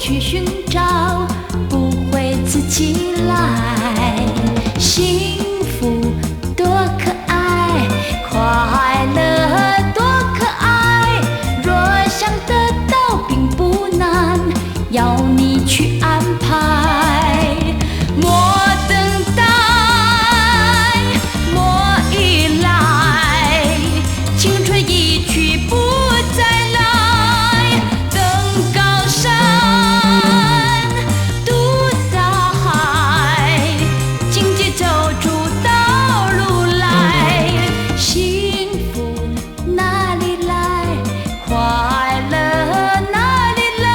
去尋找，不會自己來。幸福多可愛，快樂多可愛。若想得到並不難，要你去安排。莫等待，莫依賴，青春一去不再來。登高山，渡大海，荊棘走出道路來。幸福哪裡來？快樂哪裡來？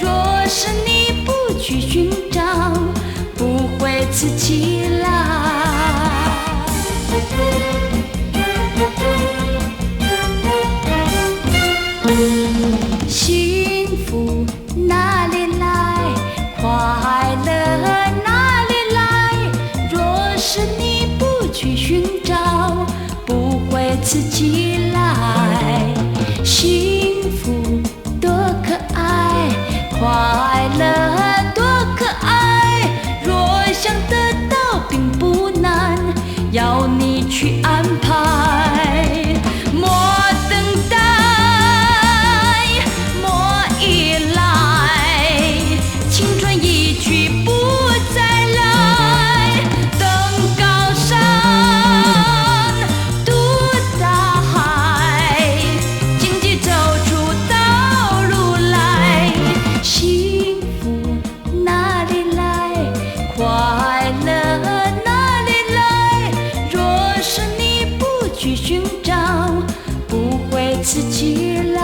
若是你不去尋找，不會自己來。幸福哪裡來？快樂哪裡來？若是你不去尋找，不會自己來。幸福多可愛，快樂多可愛。若想得到並不難，要你去安排。莫等待，莫依賴，青春一去不再來。登高山，渡大海，荊棘走出道路來。幸福哪裡來？快樂哪裡來？若是你不去尋找，不會自己來，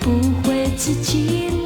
不會自己來。